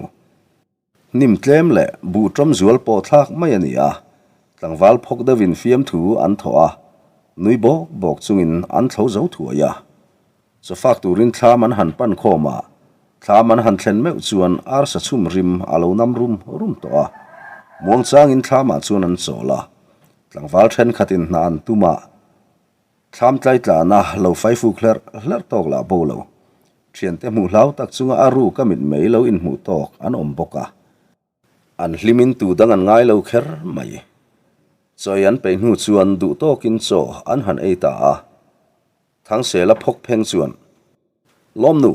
Hnim tlem leh buh tawm zual pawh thlak mai a ni a, tlangval phawk deuhin fiamthu an thawh a, nui bawk bawk chungin an thlo zo thuai a. Chawfak turin thlam an han pan khawm a, thlam an han thlen meuh chuan arsa chhum rim a lo nam rum rum tawh a. Muangchangin thlamah chuan an chawl a, tlangval thenkhatin hna an tum a, thlam tlaitlana lo faifuk hlerh hlerh tawk lah bo lo. Thiante hmuh hlau tak chunga a ruk a mitmei lo inhmuh tawk an awm bawk a. An hlimin tu dang an ngai lo kher mai. Chawi an peih hnu chuan duh tawkin chaw an han ei ta a. Thangsela phawk pheng chuan, Lawmnu,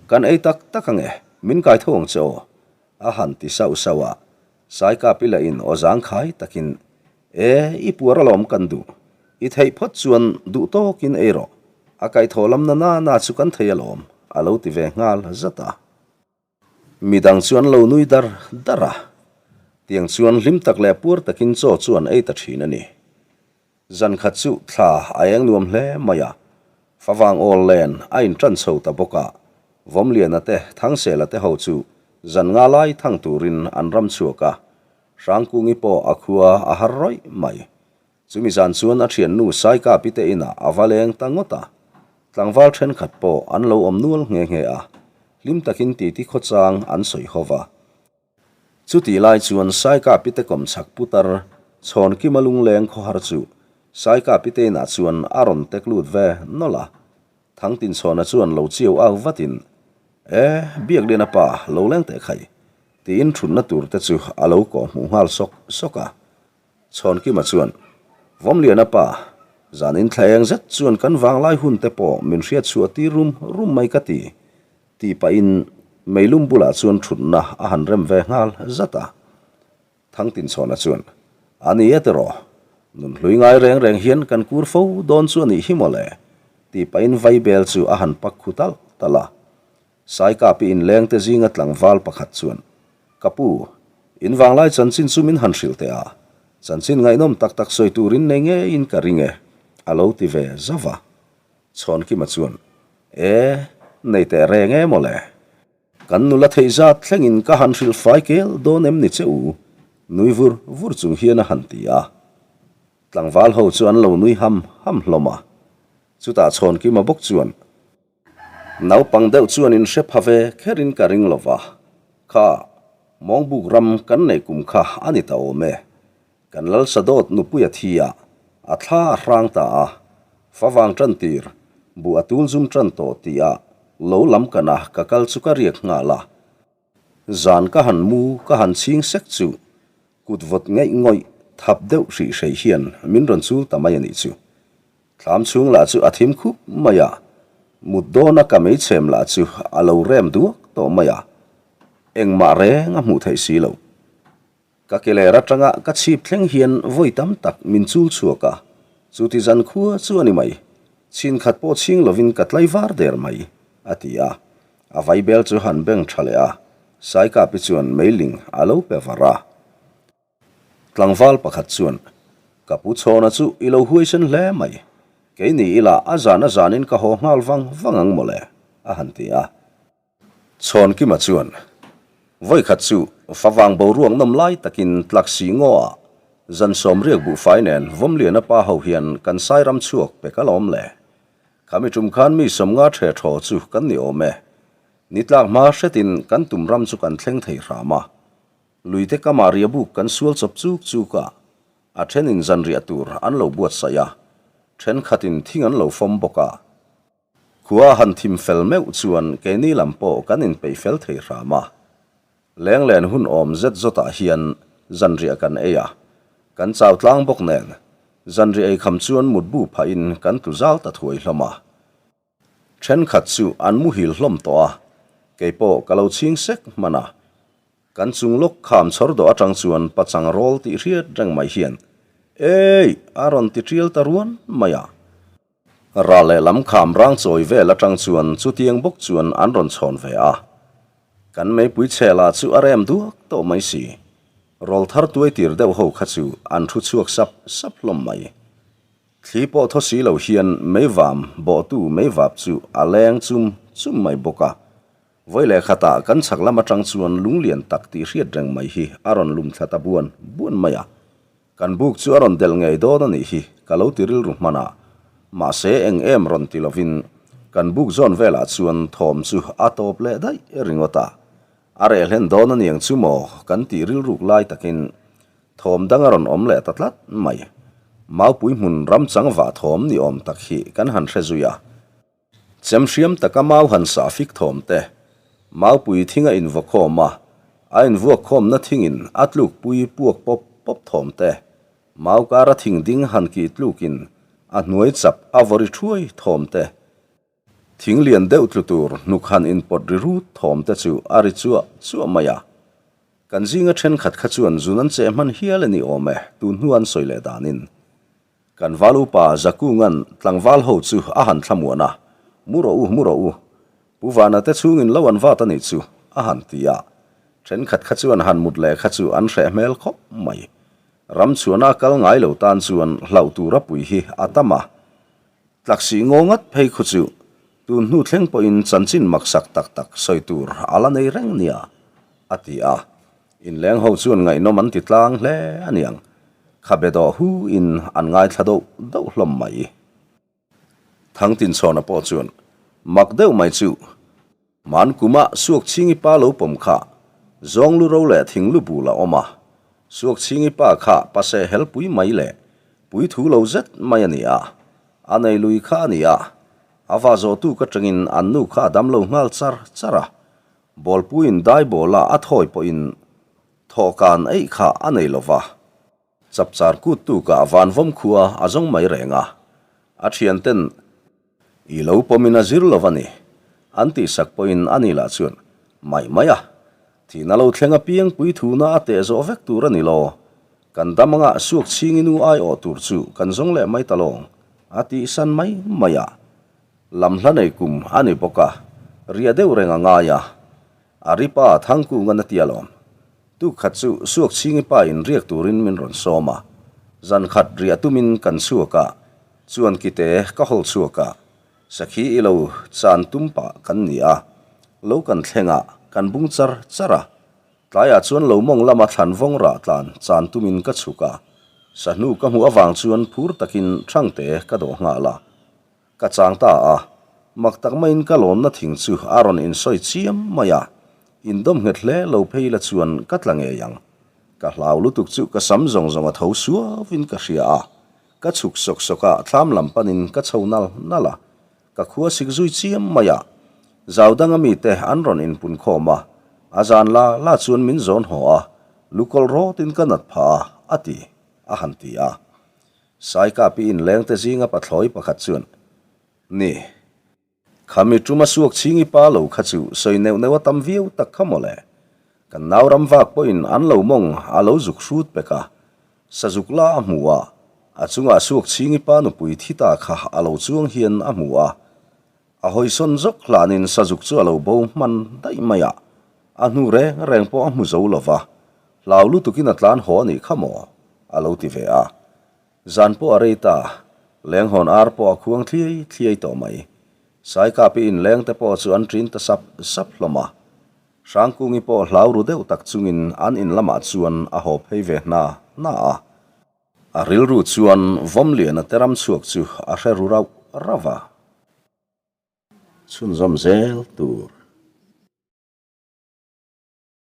kan ei tak tak ange, min kai tho ang che aw, a han ti sauh sauh a. Saikapi lahin aw zangkhai takin, E, i puar alawm kan duh, i theih phawt chuan duh tawkin ei rawh, a kaihthawh lam na na na chu kan thei alawm, a lo ti ve nghal zat a. Midang chu an lo nui dar dar a, tiang chuan hlim tak leh puar takin chaw chu an ei ta thin a ni. Zan khat chu thla a eng nuam hle mai a, favang awl len a intan chho ta bawk a, Vawmliana te Thangsela te ho chu zan nga lai thang turin an ram chhuak a, Hrangkungi pawh a khua a har rawih mai. Chumi zan chuan a thiannu Saikapi te inah a va leng ta ngawt a, tlangval thenkhat pawh an lo awm nual nghe nghe a, hlim takin titi khawchang an sawi ho va. Chutih lai chuan Saikapi te kawmchhak putar Chhawnkima lungleng khawhar chu Saikapi te inah chuan a rawn tek lut ve nawlh a, Thangtinchhawna chuan lo chiau au vatin, E, Biakliana pa, lo leng teh khai, tiin thutna tur te chu a lo kawhhmuh nghal sawk sawk a. Chhawnkima chuan, Vawmliana pa, zan inthlaeng zet chuan kan vanglai hun te pawh min hriat chhuah tir rum rum mai ka ti, tih pahin meilum bulah chuan thutna a han rem ve nghal zat a. Thangtinchhawna chuan, A ni e tiraw, nunhlui ngai reng reng hian kan kur fo dawn chu a nih hi mawle, tih pahin vaibel chu a han pak khu talh talh a. Saikapi inlengte zinga tlangval pakhat chuan, Ka pu, in vanglai chanchin chu min han hrilh teh a, chanchin ngaihnawm tak tak sawi turin nei ngeiin ka ring e, a lo ti ve zauh a. Chhawnkima chuan, E, nei teh reng e mawle. Kan nula theih zat thlengin ka han hrilh fai kel dawn em ni che u? nui vur vur chung hian a han ti a. Tlangval ho chu an lo nui ham ham hlawm a. Chutah Chhawnkima bawk chuan, Naupang deuh chuan in hre pha ve kherin ka ring lo va, kha Mawngbuk ram kan neih kum kha a ni ta awm e. Kan lal Sadawt nupui a thi a, a thla a hrang ta a, favang tan tir, buh a tul zum tan tawh tih a lo lam kana ka kal chu ka riak nghal a. Zan ka han mu ka han chhing sek chu kut vawt ngeih ngawih thap deuh hrih hreih hian min rawn chul ta mai a nih chu. Thlam chhung lah chu a thim khup mai a, mut dawna ka meichhem lah chu a lo rem duak tawh mai a, engmah reng a hmuh theih si lo. Ka ke ler atanga ka chhip thleng hian vawi tam tak min chul chhuak a, chuti zan khua chu a ni mai, chhin khat pawh chhing lovin ka tlai var der mai, a ti a. A vaibel chu han beng tha leh a, Saikapi chuan meiling a lo pe var a. Tlangval pakhat chuan, Ka pu Chhawna chu i lo huaisen hle mai. Kei ni ila a zan a zanin ka haw nghal vang vang ang mawle, a han ti a. Chhawnkima chuan, Vawikhat chu favang boruak nawm lai takin tlak si ngaw ah zan sawmriak buhfai nen Vawmliana pa ho hian kan sairam chhuak pe ka lawm le. Khami tum khan mi sawmnga ṭhe ṭhaw chu kan ni awm e. Ni tlak hma hretin kan tum ram chu kan thleng thei hram a. Luite kamah riabuk kan sual chawp chuk chuk a. A thenin zanriah tur an lo buatsaih a, thenkhatin thing an lo fawm bawk a. Khua han thim fel meuh chuan keini lam pawh kan inpeih fel thei hram a. Lenglen hun awm zet zawtah hian zanriah kan ei a, kan chau tlang bawk nen zanriah eikham chuan mutbu phahin kan tlu zal ta thuai hlawm a. Thenkhat chu an muhil hlawm tawh a, kei pawh ka lo chhing sek hman a. Kan chung lawk kham chhawr dawh atang chuan pachang rawl tih hriat reng mai hian, Eii! a rawn ti tial ta ruan mai a. Ral lehlam kham rang chawi vel atang chuan chutiang bawk chuan an rawn chhawn ve a. Kan meipui chhe lah chu a rem duak tawh mai si. Rawl thar tuai tir deuh ho kha chu an thu chhuak sap sap hlawm mai. Thli pawh thaw si lo hian meivam bawhtu meivap chu a leng chum chum mai bawk a. Vawi leh khatah kan chhak lam atang chuan lunglian tak tih hriat reng mai hi a rawn lum thla ta buan buan mai a. Kan buk chu a rawn delh ngei dawn a nih hi ka lo ti rilru hman a. Mahse eng em rawn ti lovin kan buk zawn velah chuan thawm chu a tawp leh daih ringawt a. A reh hlen dawn a niang chu maw kan tih rilruk lai takin Thawm dang a rawn awm leh ta tlat mai. Maupui hmun ram chang vah thawm ni awm tak hi kan han hre zui a. Chem hriam taka mau han sah fik thawm te, maupui thing a invaw khawm a, a invuak khawmna thingin a tlukpui puak pawp pawp thawm te, mau kara thing ding han kih tlukin a hnuai chap a vaw ri thuai thawm te, thing lian deuh tlu tur hnuk han inpawt ri rut thawm te chu a ri chuah chuah mai a. Kan zinga thenkhat kha chuan zun an cheh hman hial a ni awm e, tun hnu an sawi leh danin. Kan val upa Zakunga'n tlangval ho chu a han thlamuan a, Mu rawh u, mu rawh u. Pu Vana te chhungin lo an vat a nih chu, a han ti a. Thenkhat kha chuan han mut leh kha chu an hreh hmel khawp mai. Ramchhuana kal ngai lo tan chuan hlauh tura pui hi a tam a. Tlaksih ngaw ngat phei khu chu tun hnu thleng pawhin chanchin maksak tak tak sawi tur a la nei reng nia, a ti a. Inleng ho chuan ngaihnawm an ti tlang hle a niang. Khabe dawh hu in an ngaithla deuh deuh hlawm mai. Thangtinchhawna pawh chuan mak deuh mai chu Hman kuma Suakchhingi pa lo pawm kha zawng lu ro leh thing lu bul a awm a, Suakchhingi pa kha pase helpui mai leh pui thu lo zet mai a ni a, a nei lui kha a ni a, a va zawhtu ka tangin an nu kha a dam lo nghal char char a, bawlpuiin dai bawla a thawi pawhin thawhkan eih kha a nei lo va. Chapchar kut tukah Vanvawm khua a zawng mai reng a, a thianten i lo pawmin a zir lo a ni, an tihsak pawhin a ni lah chuan mai mai a, thihna lo thleng apiang puithuna a teh zawh vek tur a ni lo, kan dam anga suak chhingi nu aiawh tur chu kan zawng leh mai ta lawng, a tihsan mai mai a. Lam hla nei kum a ni bawk a, riah deuh reng a ngai a, a ri pa Thangkungan a ti alawm. Tuk khat chu Suak Chhingi pa in riak turin min rawn sawm a, zan khat riah tumin kan chhuak a, chuan kite ka hawl chhuak a, sakhi i lo chan tum pah kan ni a, lo kan thleng a, kan bung char char a, tlaiah chuan lo mawng lama thlan vawng rah tlan chan tumin ka chhuk a, sahnu ka hmuh avang chuan phur takin Thangte ka dawh nghal a. Ka chang ta a, mak tak maiin ka lawnna thing chu a rawn insawi chiam mai a, indawm nghet hle lo phei la chuan ka tla ngei ang. Ka hlau lutuk chu ka sam zawng zawng a tho suauin ka hria a, ka chhuk sawk sawk a, thlam lam panin ka chho nal nal a, ka khua sik zui chiam mai a. Zau danga mite an rawn inpun khawm a, a zan la la chuan min zawn haw a, lukawlh rawtin ka nat phah a, a ti, a han ti a. Saikapi inlengte zinga pathlawi pakhat chuan, Ni, khami tuma suak chhingi pa lo kha chu sawi neuh neuh a tam viau tak kha mawle. Kan nau ram vak pawhin an lo mawng a lo zuk hrut pek a, sazuk la a hmu a, a chungah suak chhingi pa nupui thi ta kha a lo chuang hian a hmu a. A hawisawn zawk hlanin sazuk chu a lo bo hman daih mai a, a hnu reng reng pawh a hmu zo lo va, hlau lutukin a tlan haw a nih kha maw? a lo ti ve a. Zan pawh a rei ta, lenghawn ar pawh a khuang thliai thliai tawh mai. Saikapi inleng te pawh chu an ṭin ta sap sap hlawm a. Hrangkungi pawh hlau ru deuh tak chungin an in lamah chuan a haw phei ve hna hna a. A rilru chuan Vawmliana te ram chhuak chu a hre ru rauh rauh a. Chhunzawm zel tur.